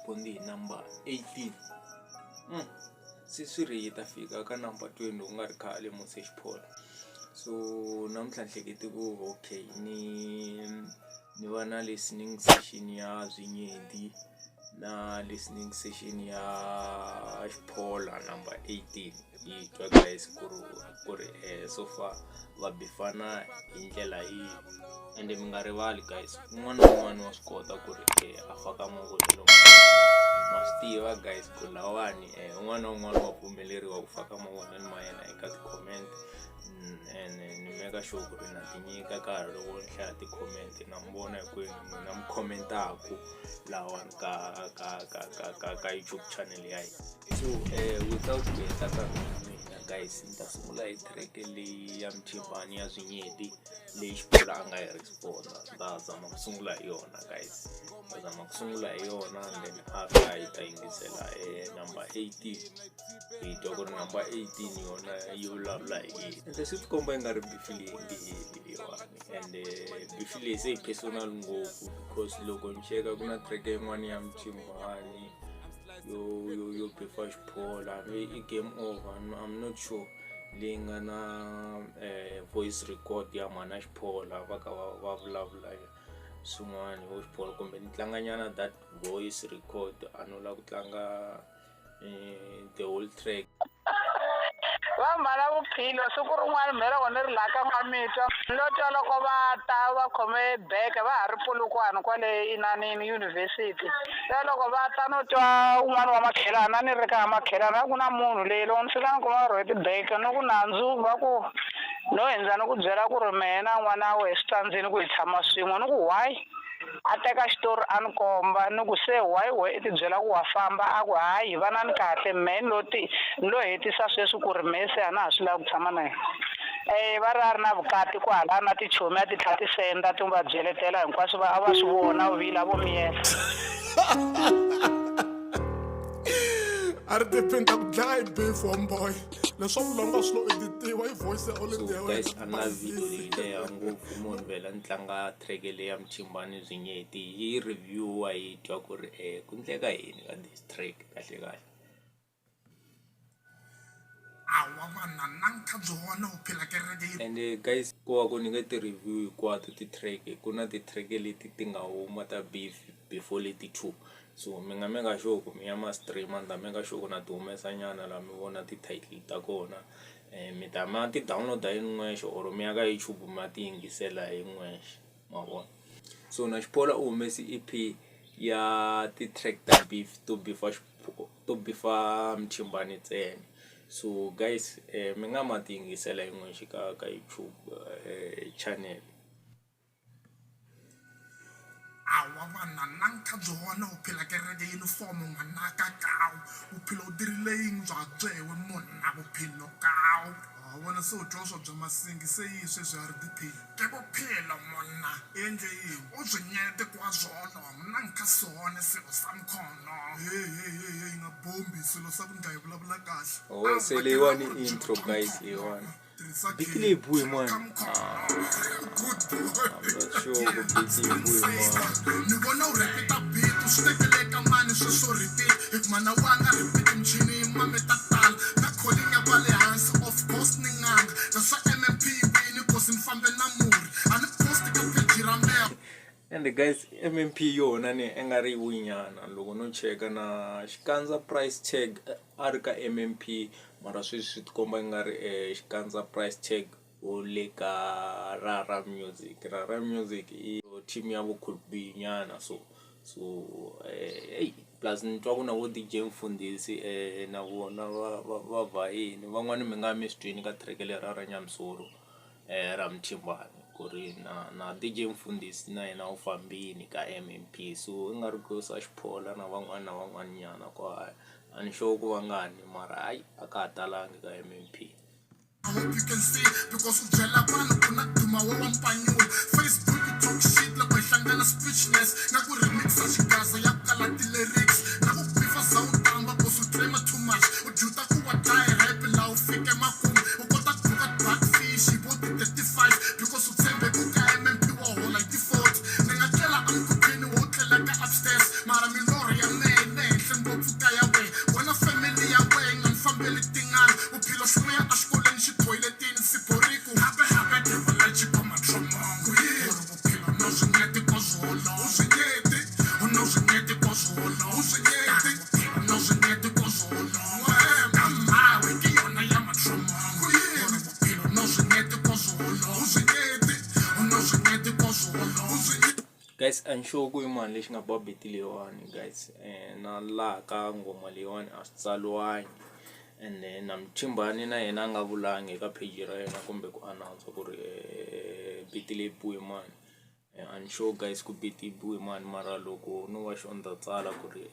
respond hi number 18. Se swi ri yi ta fika ka number 20 ku nga ri khale musi Xiphola. So namuntlha ni hlekete ku okay ni va na listening session ya Zwinyenti na listening session ya Xiphola number 18. Hi twa guys ku ri so far va bifana hi ndlela yihi. Ende mi nga rivali guys, un'wana na un'wana wa swi kota ku ri a faka mavonelo ma yena. Ma swi tiva guys ku lawani un'wana na un'wana wa pfumeleriwa ku faka mavonelo ma yena eka ti-comment, ene ni make sure ku ri na ti nyika nkarhi loko ni hlaya ti-comment, na mi vona hinkwenu n'wina mi comment-aku lahawani ka YouTube channel ya hina. So without ku heta nkarhi wa mina guys, ni ta sungula hi track leyi ya Mthimbani ya Zwinyenti leyi Xiphola a nga yi respond. Ni ta zama ku sungula hi yona guys, ta zama ku sungula hi yona, and then after hi ta yingisela number 18, hi twa ku ri number 18 yona yi vulavula hi yini. Ende swi tikomba yi nga ri beef leyi nge heli leyiwani, ende beef leyi se yi personal ngopfu, because loko ni cheka ku na track yin'wana ya Mthimbani yo bifa Xiphola i game over. I'm not sure leyi nga na voice record ya mhana Xiphola va kha va vulavula swin'wana vo Xiphola, kumbe ni tlanga nyana that voice record, a no lava ku tlanga the whole track. Va mbala vuphilo siku rin'wana mhe loko ni ri laha ka n'wamitwa, ni lo twa loko va ta va khome bege va ha ri Polokwane kwale inanini yunivhesiti. Se loko va ta, no twa un'wana wa makhelana, a ni ri ka makhelana, a ku na munhu leyi loko ni fika ni kuma va rhwele tibege, ni ku nandzu, va ku no hindza ni ku byela ku ri mehe na n'wana wa wehe swi tsandzini ku hi tshama swin'we. Ni ku why? A teka xitori a ni komba. Ni ku se why we i ti byela ku wa famba? A ku hayi, vanani kahle, mehe ni lo ti ni lo hetisa sweswi ku ri mehe se a na ha swi lavi ku tshama na yena. Va ri a ri na vukati kwahala na tichomi, a ti tlha ti senda ti va byeletela hinkwaswo, va a va swi vona vila vo miyela. A ri dependa ku dlaya hi beef homeboy, leswa vulongo swi lo editiwa i voice ya So oledi ya guys, a wena. na video leyi leha ngopfu, munhu vhela ni tlanga track leyi ya Mthimbani Zwinyenti, yi review-wa, hi twa ku ri ku endleka yini ka this track kahle kahle. Awa vana na nkhadzo wona u phila kereke yi. Ende guys, ku va ku ni nge ti-review hinkwato ti-track, ku na ti-track leti ti nga huma ta beef before leti two, so mi nga make sure ku mi ya ma stream, ni ta make sure ku na ti humesa nyana laha mi vona ti-title ta kona, mi ta ma ti download hi n'wexe or mi ya ka YouTube mi ya ti yingisela hi n'wexe, ma vona. So na Xiphola u humese EP ya ti-track ta beef to bifa to bifa Mthimbani ntsena. So guys, mi nga ma ti yingisela hi n'wexe ka YouTube channel. Awa vana na nkhadzo wona u phila kereke uniform ngwanaka kawu vuphilo u dirile yini bya byewe munna vuphilo kawu wa vona se u twa swa bya masingi se yi sweswi a ri diphini ke vuphilo munna endle yini u byi nyete kwa zwolo mna nkha sone silo sa mkhono hey hey hey hey nga bombi swilo swa ku ndla hi vulavula kahle. Oh, se leyiwani intro guys, leyiwani beat leyi buyi man. Ah, I'm not sure ku beat yi buyi man. Ni vona u repeat beat, u swi tekele ka mani sweswo repeat hi ku mana wa nga repeat michini yi mame ta tala na calling ya va le hansi, of course ni n'anga na swa MMP wini kosi ni fambe na murhi a ni post ka page ra mehe. And guys, MMP yona ni i nga ri yinyana loko no cheka na xikandza price tag a ri ka MMP, mara sweswi swi tikomba i nga ri xikandza price tag u le ka Rara Music. Rara Music i team ya vo Cool B nyana, so eyi plus ni twa ku na vo DJ Mfundhisi na vona va vhayini van'wani, mi nga mi swi twini ka track leriya ra Nyamisoro ra Mthimbani ku ri na DJ Mfundhisi na yena u fambini ka MMP. So i nga ri ku sa Xiphola na van'wani na van'wani nyana kwahaya, a ni sure ku vangani, mara hayi a ka ha talangi ka MMP. I hope you can see because u byela vanhu ku na duma wa wa mpanyula Facebook, you talk shit loko hi hlangana speechless na ku remixa xigaza ya ku kala ti-lyrics na ku bifa za u tamba cause u claim too much u juta ku wa dlaya rap laha u fike makumu u kota ku buka blackfish hi vo ti-35 because u tshembe ku ka MMP wa hola hi ti-40. Ni nga tlela emikhukhwini wo tlela ka upstairs mara milorho ya mehe. Guys a ni sure ku i mani lexi nga ba beat leyiwani guys na laha ka nghoma leyiwani a swi tsaliwangi ende na Mthimbani na yena a nga vulangi eka page ra yena kumbe ku announce ku ri beat leyi biwe hi mani. A ni sure guys ku beat yi biwe hi mani mara loko no va sure ni ta tsala ku ri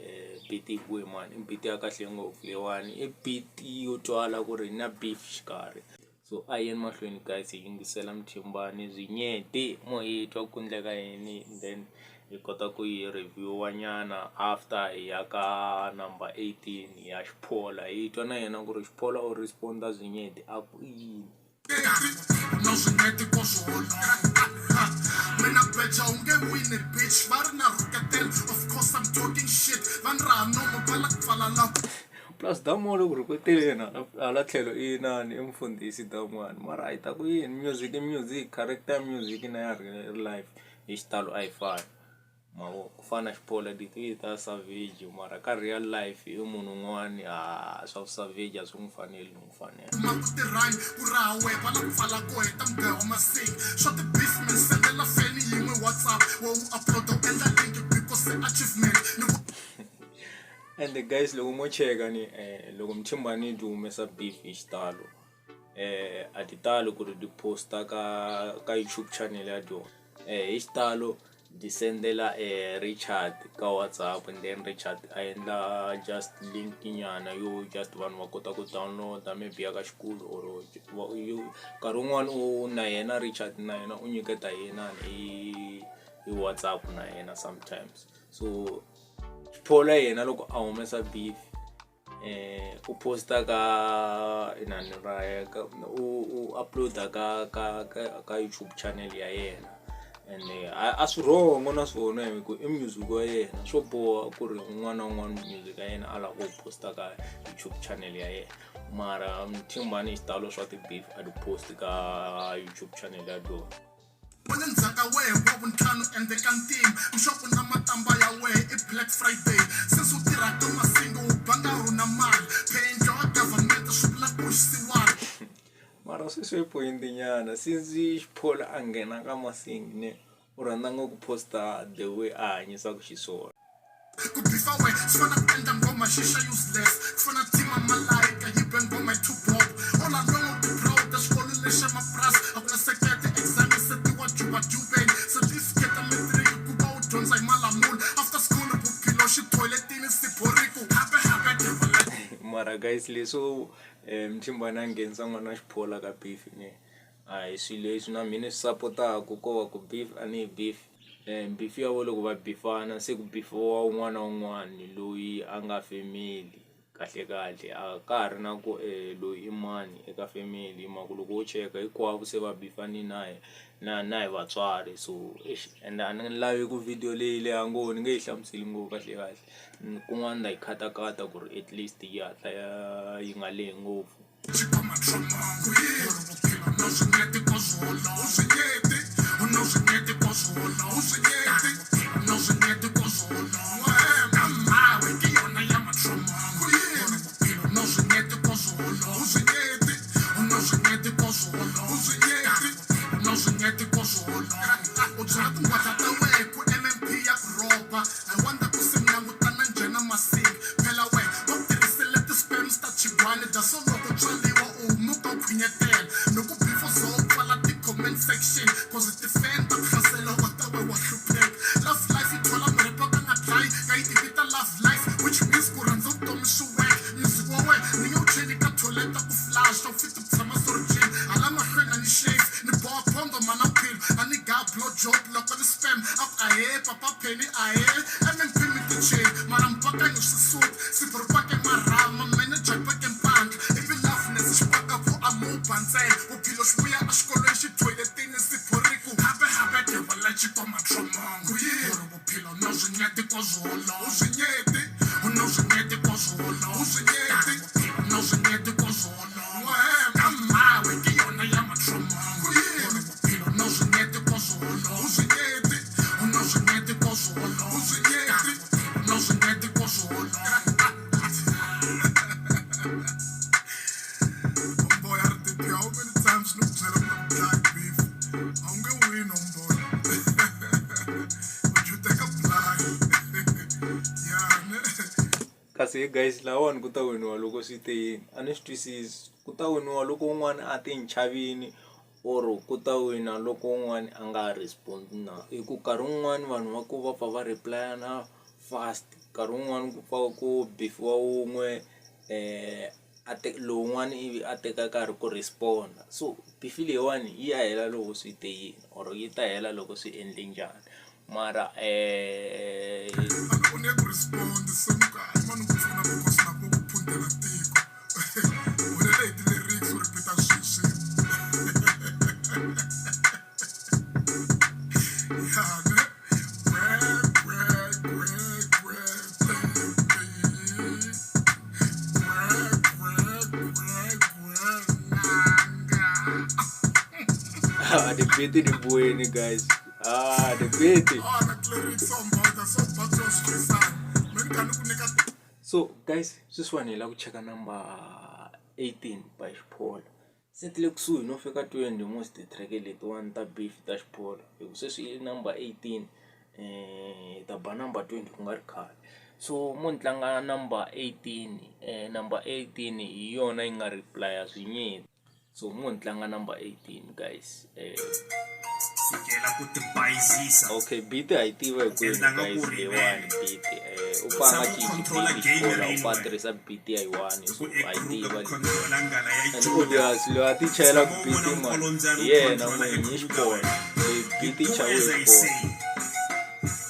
beat yi biwe hi mani. I beat ya kahle ngopfu leyiwani i beat yo twala ku ri na beef xikarhi. So a hi yeni mahlweni guys hi yingisela Mthimbani Zwinyeti mo hi twa ku endleka yini then hi kota ku yi review-a nyana after hi ya ka number 18 ya Xiphola hi twa na yena ku ri Xiphola u respond-a Zwinyeti a ku yini. No swinyeti ko swi mina beja u nge wini bitch va ri na rhuketela of course I'm talking shit va ni raha nomu va la ku pfala la. Plus Damu loko rhuketele yena hala tlhelo i inani i mufundhisi Dan'wani mara a yi ta ku yini music i music character ya music na ya real life hi xitalo a yi fani ma vo ku fana na Xiphola letiya ta savage mara ka real life i munhu un'wani a swa vu savage a swi n'wi faneli no n'wi fanela. Kuma ku tirhani ku raha wehe va la ku pfala ko heta mugayo wa masingi swa ti-beef mi sendela feni yin'we WhatsApp wa wu upload u endla link because se achievement ni. Ende guys loko mo cheka ni loko Mthimbani ti humesa beef hi xitalo a ti tali ku ri ti post-a ka ka YouTube channel ya tona hi xitalo ti sendela Richard ka WhatsApp and then Richard a endla just link nyana yo just vanhu va kota ku download-a maybe ya ka xikulu or nkarhi wun'wani u na yena Richard na yena u nyiketa hi inani hi hi WhatsApp na yena sometimes so. Xiphola yena loko a humesa beef u post-a ka inani ra ka u u upload-a ka ka ka ka YouTube channel ya yena ene a swi wrong na swona hi ku i music wa yena swo boha ku ri un'wana na un'wana music ya yena a lava ku wu post-a ka YouTube channel ya yena mara Mthimbani hi xitalo swa ti-beef a ti post ka YouTube channel ya tona. Wa le ndzhaku ka wehe wa vuntlhanu ende ka ntima nxopo na matamba ya wehe i Black Friday since u tirha ka masingi u ba nkarhi u na mali phendla wa government swi vula ku xisiwana. Mara sweswo i point nyana since Xiphola a nghena ka masingi ne u rhandza ngopfu ku post-a the way a hanyisaka xiswona. Ku bifa weh swi fana ku endla nghoma xixa useless ku fana tima malayika yi be nghoma hi two bob all along u proud xikolo lexa mapurasi a ku na sekete exam yi setiwa jubajubeni certificate ya matric ku va u dyondza hi malamula after school vuphilo xithoyiletini siphoriku hape hape Mara guys leswo Mthimbani a nghenisa n'wana wa xiphola ka beef ne a hi swilo leswi na mina ni swi sapotaku ko va ku beef a ni yi beef. Beef ya vona loko va bifana se ku bifiwa un'wana na un'wana loyi a nga family kahle kahle a ka ha ri na ku loyi i mani eka family hi mhaka ku loko wo cheka hinkwavo se va bifane na hi na na hi vatswari so eish ende a ni lavi ku video leyi leha ngopfu ni nge yi hlamuseli ngopfu kahle kahle kun'wana ni ta yi khatakata ku ri at least yi hatla yi nga lehi ngopfu. Ta chigwani dya so loko tswaliwa u humuka u khwinyetela ni ku before zo pfala ti comment section cause ti fan ta ku hlasela wa ta we wa hlupheka love life yi thola murhepa ka nga dlayi ka yi tivita love life which means ku rhandza vutomi swi work music wa wena ni nge wu cheli ka toilet ku flush u fit ku tshama sorijini hala mahlweni a ni shave ni boha phondo mana philo a ni ga blow job loko ni spam a ku ahee papa penny ahee MNP mi ti cheli mara mpakanyo swi suka Siku ri pake marhama, manager yi pake mpandla, ivi Loveness xi paka ku a mu ba ntsena. Vuphilo xi vuya exikolweni xi thoyiletini siphoriki. se guys lawani ku ta winiwa loko swi te yini a ni swi twisisi ku ta winiwa loko un'wana a ti ni chavini or ku ta wina loko un'wana a nga respond na hi ku nkarhi wun'wani vanhu va ku va pfa va reply-ana fast nkarhi wun'wani ku pfa ku beef-iwa wun'we a te lowun'wani ivi a teka nkarhi ku respond-a so beef leyiwani yi ya hela loko swi te yini or yi ta hela loko swi endle njhani mara u nge ku respond se ni ku hayi mani ku pfuna because na ku ku phundela tiko wena hi ti-lyrics u repeat-a swilo swin'we ya ne gwe gwe gwe gwe te te gwe gwe gwe gwe nanga. Ah, debate di buweni guys, ah, debate. Ah, na ti-lyrics so mbauta so batwa swi twisana me ni kha ni ku nyika. So guys, sweswiwani hi lava ku cheka number 18 by Xiphola. Se ti le kusuhi no fika 20 most ti-track letiwani ta beef ta Xiphola hi ku sweswi i number 18, hi ta ba number 20 ku nga ri khale. So mo ni tlanga number 18, number 18 hi yona yi nga reply-a swinyeti. So mo ni tlanga number 18 guys. Sukela ku tibayizisa. Okay, beat a yi tiva hinkwenu Endla nga guys ku leyiwani rivele. beat u pfa a nga Tshama u cinci controller beat game Xiphola u pfa a rin'we. tirhisa beat ya yi-one Hi so ku a yi ekruka tiva ku leyi. controla nghala ya And Juda. obvious loyi a ti chayelaka Tshama u beat vona man mukolombyana hi u yena controla n'winyi i ekruka Xiphola wena. leyi You beat yi do chayiwe as hi I Xiphola. say.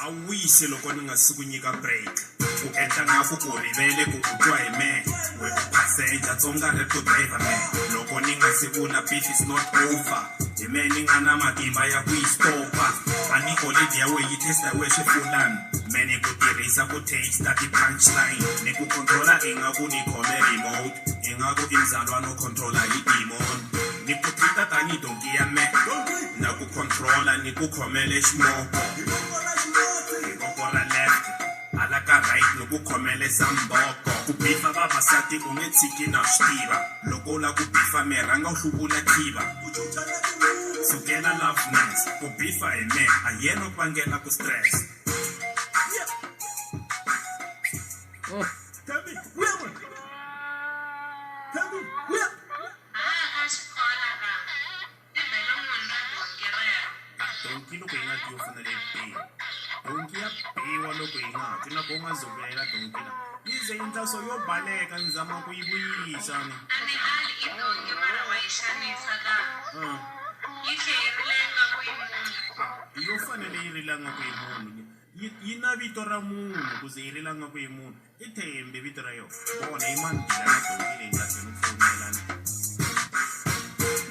A wisi loko ni nga si ku nyika break. U endla ngaku ku rivele ku u twa hi mehe. We u passenger Tsonga rap to driver me. Loko ni nga si vula beef is not over. Hi mehe ni nga na matimba ya ku yi stopa. A ni oledi ya wehe yi taste we swifulani. Me ni ku tirhisa ku taste ti-punchline. Ni ku controla ingaku ni khome remote. Ingaku i mzalwana u controla hi demon. Ni ku treat-a tanihi donki ya me. Na ku controla ni ku khomele ximoko. Hi voko ra left hala ka right ni ku khomele samboko. Ku bifa vavasati u nge tshiki na swi tiva. Loko u lava ku bifa me rhanga u hluvula khiva. Sukela loveness ku bifa hi me a hi yena u ku vangela ku stress. Tell me, vuya n'we. Tell me, vuya. A swi kona ka i bele munhu na donki rero. Donki loko yi nga twi u fanele yi biwa. Donki ya biwa loko yi nga twi na ku u nga ze u vilela donki la. Yi ze yi ndla so yo baleka ni zama ku yi vuyisa ni. A ni ali i donki mara wa yi xanisa ka. Ah. Yi tlhe yi rila ingaku i munhu. Ah, yo fanele yi rila ngaku i munhu. Yi na vito ra munhu ku ze yi rila ngaku i munhu. I Thembi vito ra yona. Vona i mani dila na donki leyi nga tlhela ku fonela ni.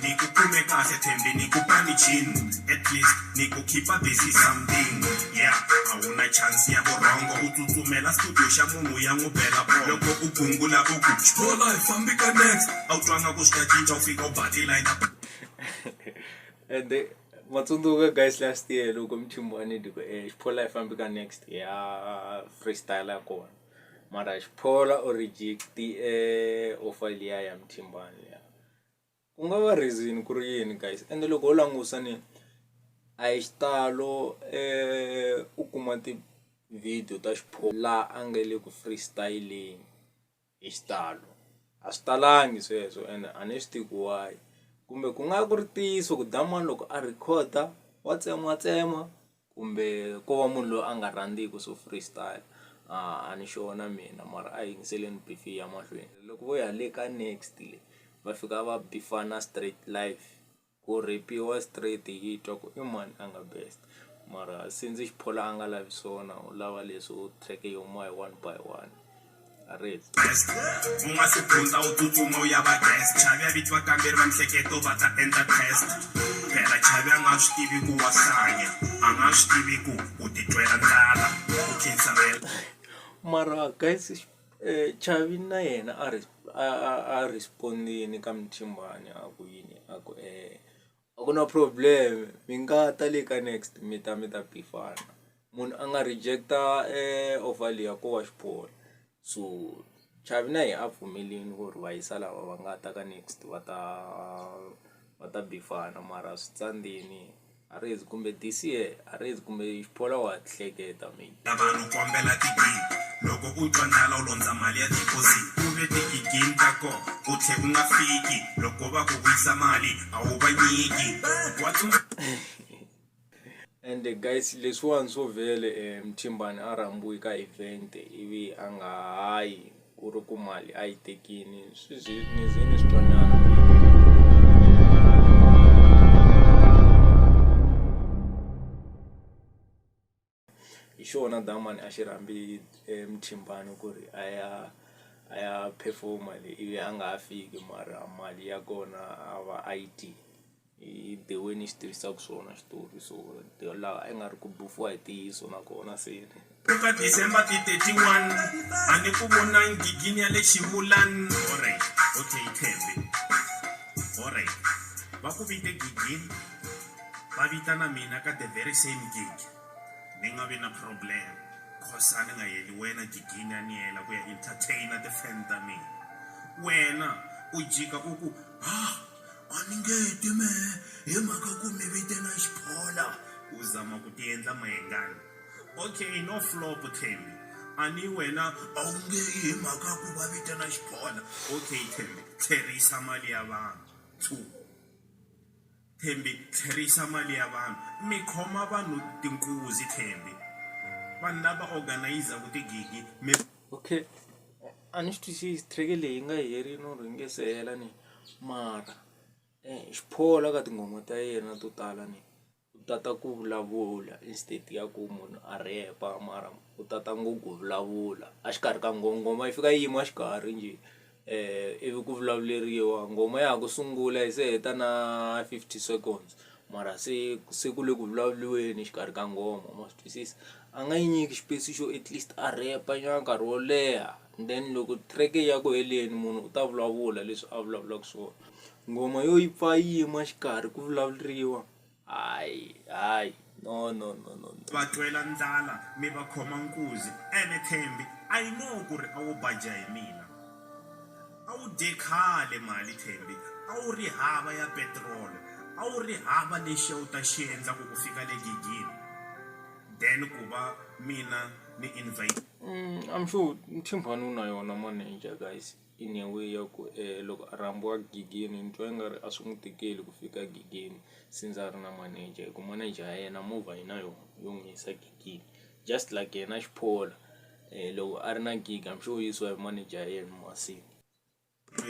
Ni ku kume kahle Thembi ni ku pani gin. At least ni ku keep busy something. Yeah, a wu na chance ya vurhongo u tsutsumela studio xa munhu ya n'wi bela bolo. Loko u gungula u ku Xiphola hi fambi ka next. A wu twanga ku swi ta cinca u fika u ba ti-line ta Ende matsundzuka guys last year loko Mthimbani di ku Xiphola hi fambi ka next ya freestyle ya kona mara Xiphola u reject offer liya ya Mthimbani liya ku nga va reason ku ri yini guys ende loko ho langusa ni a hi xitalo u kuma ti-video ta Xiphola laha a nga le ku freestyleni hi xitalo a swi talangi sweswo ende a ni swi tivi ku why kumbe ku nga ku ri ntiyiso ku Damani loko a record-a wa tsematsema kumbe ko va munhu loyi a nga rhandziku swo freestyle a ni sure na mina mara a hi yingiseleni beef yi ya mahlweni loko vo ya le ka next le va fika va bifana straight live ku rhepiwa straight hi twa ku i mani a nga best mara since Xiphola a nga lavi swona u lava leswo track yi huma hi one by one a ri best. U nga si phunta u tsutsuma u ya va guest. Chavi ya viti vakamberi va mihleketo va ta endla test. Phela Chavi a nga swi tivi ku wa hlanya. A nga swi tivi ku u titwela ndlala. U khinsamela. Mara guys Chavi na yena a ri a respond-ini ka Mthimbani a ku yini a ku a ku na problem mi nga ta le ka next mi ta mi ta bifana munhu a nga reject-a offer liya ko va Xiphola so Chavi na yena a pfumelini ku ri vayisa lava va nga ta ka next va ta bifana mara swi tsandzini a ri zi kumbe this year a ri zi kumbe Xiphola wa hleketa maybe. Vanhu kombela tigigi. Loko u twa ndlala u londza mali ya deposit. U ve tigigini ta koh u tlhe u nga fiki. Loko va ku vuyisa mali a wu va nyiki. Wa Ende guys leswiwani swo vhele Mthimbani a rhambiwe ka event ivi a nga ha yi ku ri ku mali a yi tekini swi ze ni ze ni swi twa nyana. Hi xona Damani a xi rhambi Mthimbani ku ri a ya a ya perform-a le ivi a nga ha fiki mara mali ya kona a va a yi dyile. Hi the way ni xi tivisaka swona xitori so laha i nga ri ku bufiwa hi ntiyiso nakona se ni. Ka December ti 31 a ni ku vonangi gigini ya le Xivulani. Alright, okay Thembi. Alright. Va ku vite gigini va vitana mina ka the very same gig. Ni nga vi na problem cause a ni nga yeli wena gigini a ni yela ku ya entertainer ti-fan ta mina. Wena u jika u ku ha A ni nge ti mehe hi mhaka ku mi vitana xiphola. U zama ku tiendla mayengani. Okay no flop Thembi. A ni wena a wu nge yi hi mhaka ku va vitana xiphola. Okay Thembi tlherisa mali ya vanhu. Two. Thembi tlherisa mali ya vanhu. Mi khoma vanhu tinkuzi Thembi. Vanhu lava organize-ku tigigi mi. Okay a ni swi twisisi track leyi yi nga herini or yi nge se hela ni mara xiphola ka tinghoma ta yena to tala ni u tata ku vulavula instead ya ku munhu a rap-a mara u tata ngopfu ku vulavula a xikarhi ka nghoma nghoma yi fika yi yima xikarhi njhe ivi ku vulavuleriwa nghoma ya ha ku sungula yi se heta na 50 seconds mara se se ku le ku vulavuriweni xikarhi ka nghoma ma swi twisisa a nga yi nyiki xipesi xo at least a rap-a nyana nkarhi wo leha then loko track yi ya ku heleni munhu u ta vulavula leswi a vulavulaka swona nghoma yo yi pfa yi yima xikarhi ku vulavuriwa hayi hayi no no no no no. Va twela ndlala mi va khoma nkuzi ene Thembi I know ku ri a wo baja hi mina a wu dye khale mali Thembi a wu ri hava ya petrol a wu ri hava lexi a wu ta xi endla ku ku fika le gigini then ku va mina ni invite I'm sure Mthimbani u na yona manager guys in a way ya ku loko a rhambiwa gigini ni twa i nga ri a swi n'wi tikeli ku fika gigini since a ri na manager hi ku manager ya yena movha yi na yona yo n'wi yisa gigini just like yena Xiphola loko a ri na gig I'm sure u yisiwa hi manager ya yena Masini.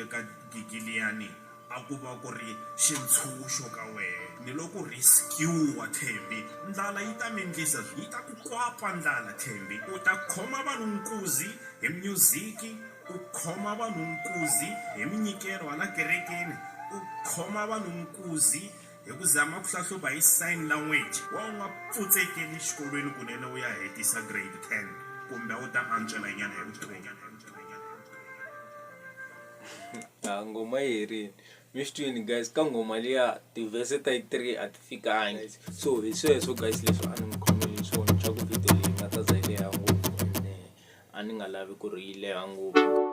Eka gigi liyani a ku va ku ri xintshunxo ka wehe ni lo ku rescue-wa Thembi ndlala yi ta mi ndlisa yi ta ku kwapa ndlala Thembi u ta khoma vanhu nkuzi hi music u khoma vanhu nkuzi hi minyikelo hala kerekeni u khoma vanhu nkuzi hi ku zama ku hlahluva hi sign language wa u nga pfutsekeli xikolweni kunene u ya hetisa grade 10 kumbe u ta antswela nyana hi vutomi. Ha nghoma yi herini mi swi twini guys ka nghoma liya tivhese ta yi 3 a ti fikangi so hi sweswo guys leswi a ni mi khomele swona swa ku video leyi nga ta za yi leha ngopfu ene a ni nga lavi ku ri yi leha ngopfu.